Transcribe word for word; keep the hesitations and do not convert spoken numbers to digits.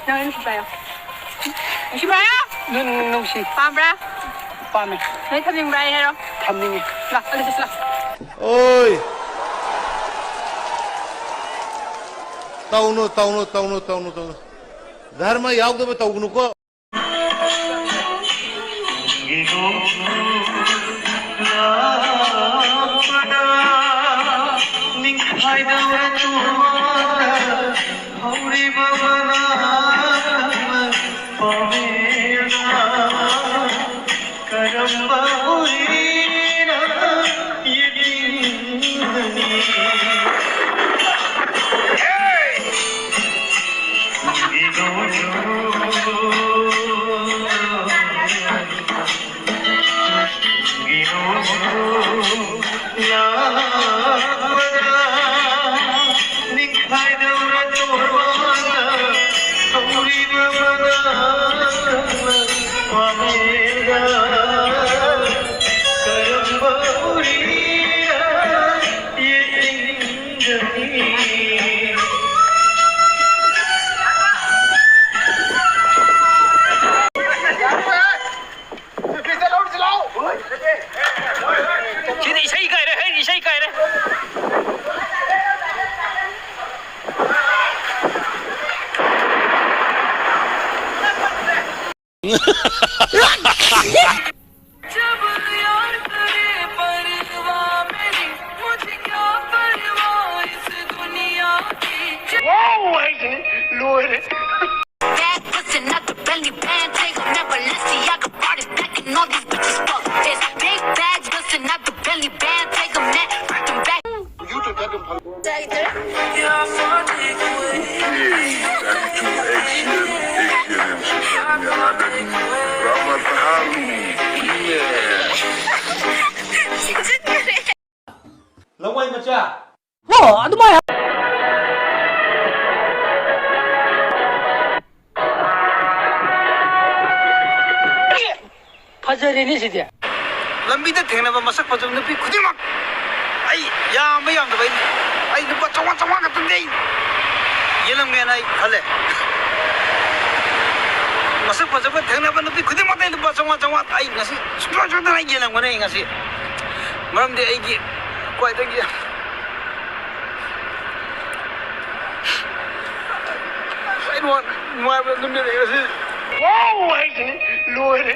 ꯅꯪ ꯅꯨꯡꯁꯤ ꯄꯥꯏꯌꯣ꯫ ꯅꯨꯡꯁꯤ ꯄꯥꯏꯌꯣ꯫ ꯅꯨꯡ-, ꯅꯨꯡꯁꯤ꯫ ꯄꯥꯝꯕ꯭ꯔꯥ? ꯄꯥꯝꯃꯦ꯫ ꯅꯣꯏ ꯊꯝꯅꯤꯡꯕ꯭ꯔꯥ ꯑꯩ ꯍꯥꯏꯔꯣ? ꯊꯝꯅꯤꯡꯉꯤ꯫ ꯂꯥꯛ, ꯑꯗꯨꯗꯤ ꯁꯤ ꯂꯥꯛ꯫ ꯑꯣꯏ꯫ ꯇꯧꯅꯨ, ꯇꯧꯅꯨ, ꯇꯧꯅꯨ, ꯇꯧꯅꯨ, ꯇꯧꯅꯨ꯫ ꯙꯔꯃ ꯌꯥꯎꯗꯕ ꯇꯧꯒꯅꯨꯀꯣ꯫ ꯅꯤꯡꯈꯥꯏꯗꯧꯔꯦ ꯇꯨꯃꯥꯟꯅ ꯍꯧꯔꯤꯕ ꯃꯅꯥ ꯄꯥꯝꯕꯤꯅ ꯀꯔꯝꯕ ꯎꯔꯤꯅ ꯌꯦꯡꯅꯤꯡꯒꯅꯤ? ꯁꯤꯗꯤ ꯏꯁꯩ ꯀꯥꯏꯔꯦ, ꯍꯦ, ꯏꯁꯩ ꯀꯥꯏꯔꯦ꯫ Bad pussy, not the belly band. Take a never listen, y'all can party back and all these bitches fuck. It's big bad pussy, not the belly band. Take a man, break them back. ꯂꯋꯥꯏ ꯃꯆꯥ꯫ ꯍꯣ, ꯑꯗꯨꯃꯥꯏ ꯍꯥꯏ-, ꯐꯖꯔꯦꯅꯦ ꯁꯤꯗꯤ꯫ ꯂꯝꯕꯤꯗ ꯊꯦꯡꯅꯕ ꯃꯁꯛ ꯐꯖꯕ ꯅꯨꯄꯤ ꯈꯨꯗꯤꯡꯃꯛ ꯑꯩ ꯌꯥꯝꯕ ꯌꯥꯝꯗꯕ ꯑꯩ, ꯑꯩ ꯂꯨꯄꯥ ꯆꯥꯝꯃꯉꯥ, ꯆꯥꯝꯃꯉꯥ ꯈꯛꯇꯪꯗꯤ ꯑꯩ ꯌꯦꯜꯂꯝꯒꯦꯅ ꯑꯩ ꯈꯜꯂꯦ꯫ ꯃꯁꯛ ꯐꯖꯕ ꯊꯦꯡꯅꯕ ꯅꯨꯄꯤ ꯈꯨꯗꯤꯡꯃꯛꯇ ꯑꯩ ꯂꯨꯄꯥ ꯆꯥꯝꯃꯉꯥ, ꯆꯥꯝꯃꯉꯥ ꯑꯩ ꯉꯁꯤ ꯁꯨꯡꯁꯣꯏ ꯁꯣꯏꯗꯅ ꯑꯩ ꯌꯦꯜꯂꯝꯒꯅꯤ꯫ ꯑꯩ ꯉꯁꯤ, ꯃꯔꯝꯗꯤ ꯑꯩꯒꯤ ꯈ꯭ꯋꯥꯏꯗꯒꯤ ꯈ꯭ꯋꯥꯏ ꯅꯨꯡꯉꯥꯏ-, ꯅꯨꯡꯉꯥꯏꯕ ꯅꯨꯃꯤꯠ ꯑꯩ ꯉꯁꯤ꯫ ꯋꯥꯎ ꯍꯥꯏꯁꯤꯅꯤ꯫ ꯂꯣꯏꯔꯦ꯫